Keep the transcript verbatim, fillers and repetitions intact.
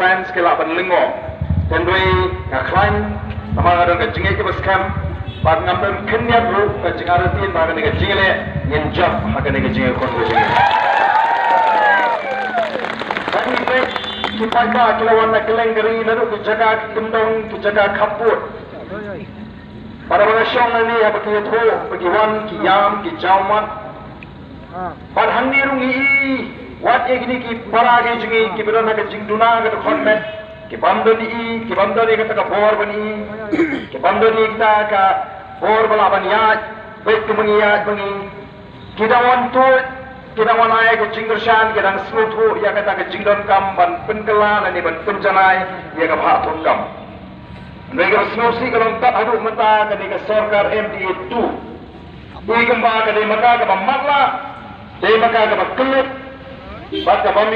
Friends ki lah ban lyngngoh. Tang dei nga khlaiñ namar nga don ka jingngeit kaba skhem bad ngam don khyndiat ruh ka jingartatien ba kane ka jingïaleh ngin jop ha kane ka jingïakhun ka jingïaleh. Bad ngi peit ki paidbah ki la wan na kylleng ka ri naduh ki jaka ki kyndong ki jaka khappud. Para ba nga shong nangne haba ki ïathuh ba ki wan ki ïam ki jaw mat. Bad hangne ruh ngi i wat ïa kine ki para ki jong ngi kiba don ha ka jingduna ka dkhot met, ki bym don i, ki bym don ïa kata ka bor ban i, ki bym don ïa kata ka bor ba lah ban ïaid bad ki mangïaid ba ngi. Ki dang wan tuid, ki dang wan ai ka jingkyrshan, ki dang sngewthuh ïa kata ka jingdonkam ban pynkylla lane ban pynjanai ïa ka bhah thungkam. Hynrei kaba sngewsih ka long tat haduh mynta kane ka sorkar M D A two, i kumba ka dei ma ka kaba matlah, dei ma ka kaba kyllut bad kaba